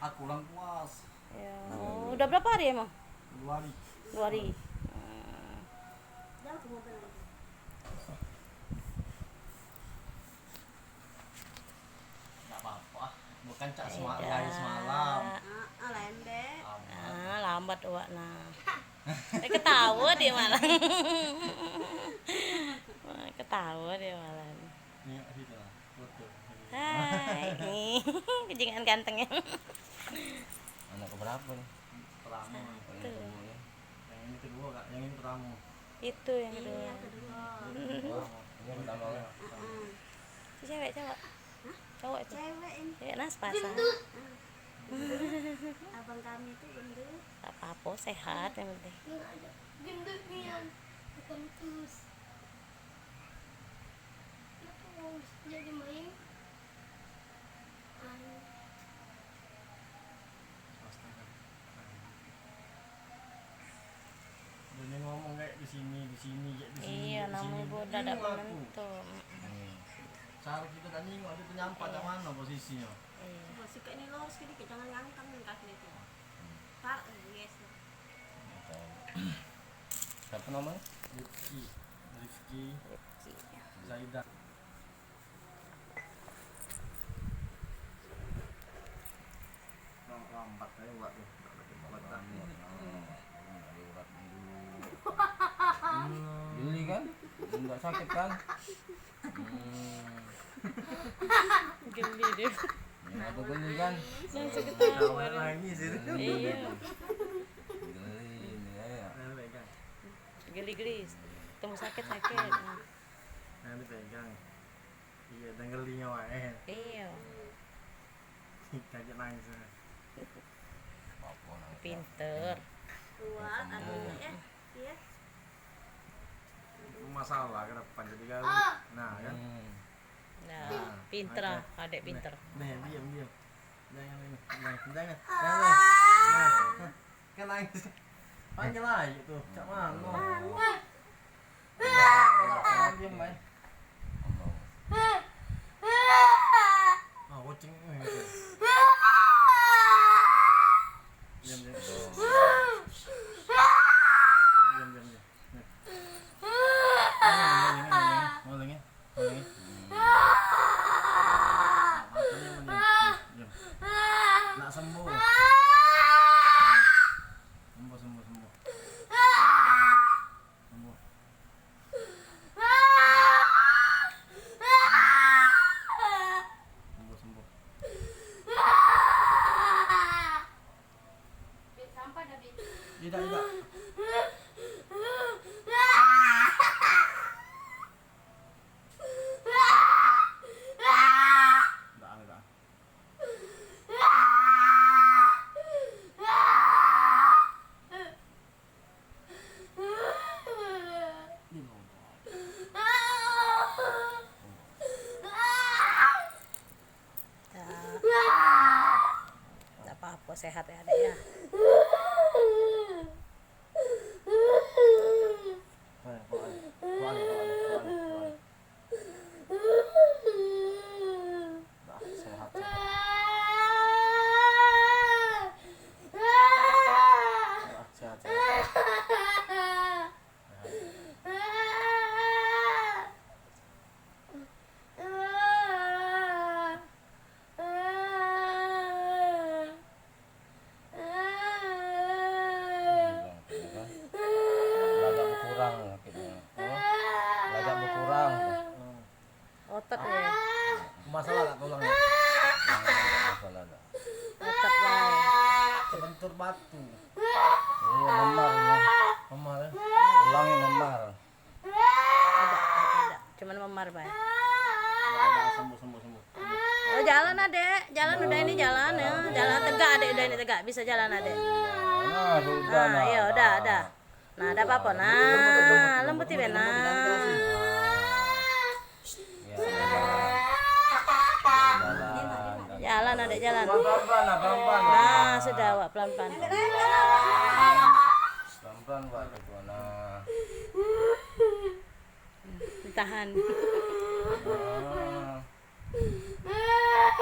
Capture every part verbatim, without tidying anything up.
Aku lang puas. Ya. Oh, udah berapa hari emang? Dua hari. Dua hari. Hmm. Nggak apa-apa. Bukan cak sema-, hari semalam. Ah, ah, lembek. Lambat. Ah, lambat awak nah. Eh, ketawa dia malah. Ketawa dia malah. Nengok situ lah, foto. Hai. Kejingan ganteng ya. Anak keberapa nih? Pertama. Satu. Yang ini kedua, Kak. Yang ini pertama. Itu yang kedua. Ini yang kedua. Pertama. Ini yang pertama, ya? Heeh. Cewek, cowok? Hah? Cowok itu. Cewek ini. Cewek nah sepasang. Gendut. Abang kami itu gendut. Tak apa-apa, sehat yang penting. Gendut nih yang bukan terus. Terus jadi main. Main. Astaga. Dia ngomong kayak di sini, di sini, kayak di sini, iya, kayak di sini. Namanya budak dak menentu. Hmm. Cara kita dak nengok, dia penyampah dak mano posisinyo. Iya. Masih kayak ini lurus ke dikit, jangan ngangkang nih kaki dia. Hmm. Tar, yes. Siapa namanya? Rifki. Rifki. Rifki. Zaidah. Lambat aja buat tuh. Lambat, lambat. Hmm. Geli kan? Enggak sakit kan? Hmm. Geli dia. Ya, aku geli kan? Langsung ketawa dia. Nangis itu. Iya. Geli ini ya. Geli-geli. Temu sakit-sakit. Nah, dipegang. Iya, dan gelinya wae. Iya. Kagak nangis. Pinter. Kuat, anu, eh, iya. Masalah ke depan jadi gawe. Nah, kan? Hmm. Nah, pinter ah, adek pinter. Nih, diam, diam. Jangan ini. Jangan, jangan. Jangan. Nah, kan nangis. Panggil aja tuh, cak mano. Diam, Mai. Ah, kucing. Diam, diam. Diam, diam, diam. Nih. Ngulangi, ngulangi, ngulangi, ngulangi. Nah, matanya ngulangi. Diam. Nak sembuh. Sembuh, sembuh, sembuh. Sembuh. Sembuh, sembuh. Idak, idak. Idak, idak. Dak apa-apa, sehat ya, Dek, ya. Dah, sehat, sehat. Dah, sehat, sehat. Sehat. Lagak bekurang sakitnyo. Lagak bekurang. Otot ya. Masalah gak tulang? Masalah gak? Otot lah. Kebentur batu. Iya, memar ya. Memar ya. Tulangnya memar. Ada, ada, ada. Cuman memar bae. Ada, ada, sembuh, sembuh, sembuh. Oh, jalan, Adek. Jalan udah ini jalan ya. Jalan tegak, Adek, udah ini tegak. Bisa jalan, Adek. Nah, sudah. Nah, nah, iya, udah, udah. Nah, dak apa-apa. Nah, lembut ibe, nah. Jalan, Adek, jalan. Pelan-pelan, nah, pelan-pelan. Nah, sudah, awak pelan-pelan. Pelan-pelan, Wak, itu, nah. Ditahan. Nah.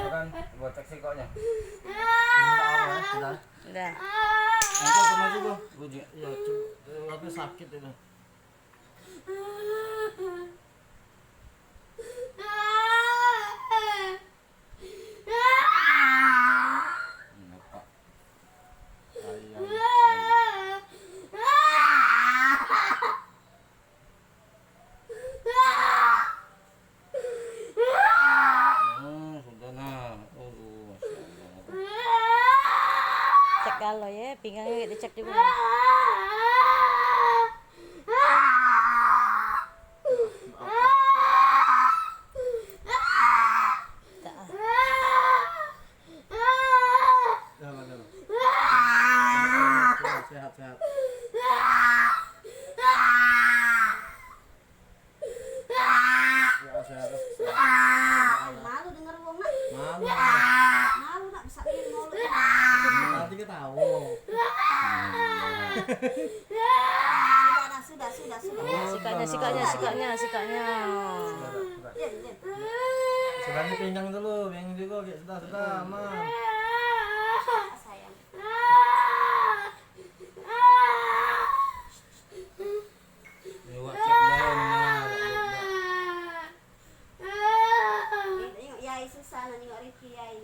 Kan, gua cek sikoknya. Ini tak apa ya, sudah. Udah. Angkat sama juga. Uji. Ya, cuma tapi sakit itu. Kenapa? Ayam. Hmm, sudah nah. Aduh, masya Allah. Cek galo ye, pinggang ye dicek juga. Jangan, jangan. Sehat, sehat, sehat. Ya, sehat, sehat. Malu denger wong, nak. Malu. Malu, nak, besak dia mulut. Nanti ketawa. Sudah, dah, sudah, sudah, sudah. Sikaknya, sikaknya, sikaknya, sikaknya. Sudah, sudah, sudah. Diam, diam. Sudah, ni pinggang dulu, pinggang juga, kayak sudah, sudah, aman. Sayang. Lewat cek bareng, nah, lewat. Nengok Yai susah, nak nengok Riki, Yai.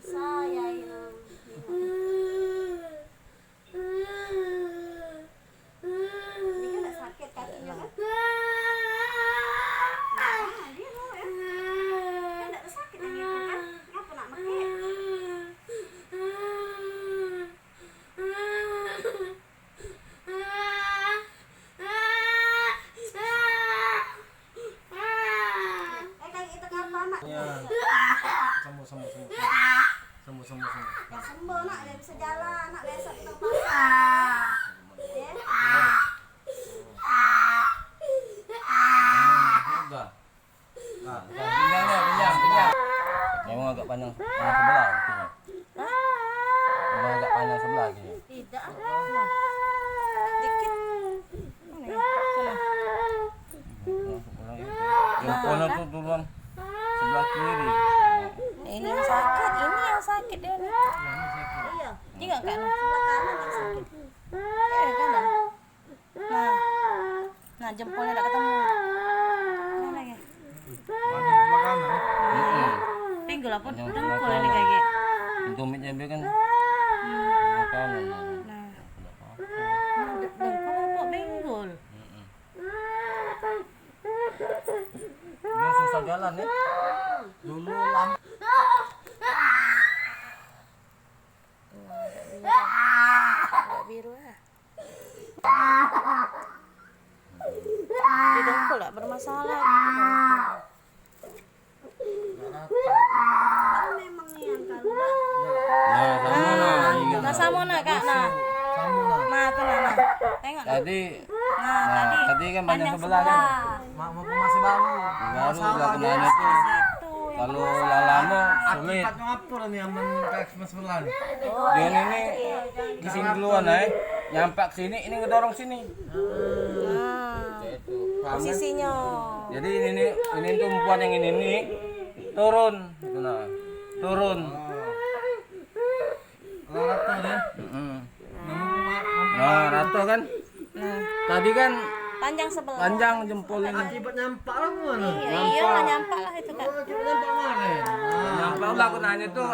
Susah, Yai, nak nengok. Ini kan nak sakit kakinya, kan? Nah, dia mau, ya. Kan nak sakit lagi, kan? Ngapa nak mekik? Eh, kayak itu ngapa, Mak? Ya. Sembuh, sembuh, sembuh. Sembuh, sembuh, sembuh. Ya, sembuh, Nak. Dia bisa jalan, Nak. Besok kita ke pasar. Ya. Nah, udah. Nah, pinjam, pinjam, pinjam. Memang agak panjang, panjang sebelah kakinya. Hah? Memang agak panjang sebelah kakinya. Tidak, ah. Dikit. Mana ya? Sana. Jempolnya tuh duluan sebelah kiri. Ini yang sakit, ini yang sakit dia nih. Iya. Ini enggak kan? Sebelah kanan yang sakit. Eh, kanan. Nah. Nah, jempolnya dak ketemu. Mana lagi? Pinggul apa? Dengkul ini kaki. Tumitnya dia kan. Nah. Nah, de-, dengkul apa pinggul? Dia susah jalan ya. Dulu lam- Agak biru lah. Di dengkul lah bermasalah. Nah, sama nah. Nah, sama nah, Kak, nah. Nah, tuh nah, nah. Tengok. Tadi, nah, tadi kan panjang sebelah kan? Mak, mumpung masih baru. Baru lah kemana tuh? Kalau lah lama, sulit. Akibatnya apa nih, amen kayak sebelah? Dia ini, ini kesini duluan, eh. Nyampak sini, ini ngedorong sini. Nah, posisinya. Jadi ini nih, ini tumpuan yang ini nih turun, gitu nah. Turun. Lah, rata deh. Heeh. Nah, rata kan? Nah. Tadi kan panjang sebelah. Panjang jempol ini. Akibat nyampak lah, mana? Iya, iya lah, nyampak lah itu, Kak. Oh, akibat nyampak kemarin. Nah, nyampak lah aku nanya tuh.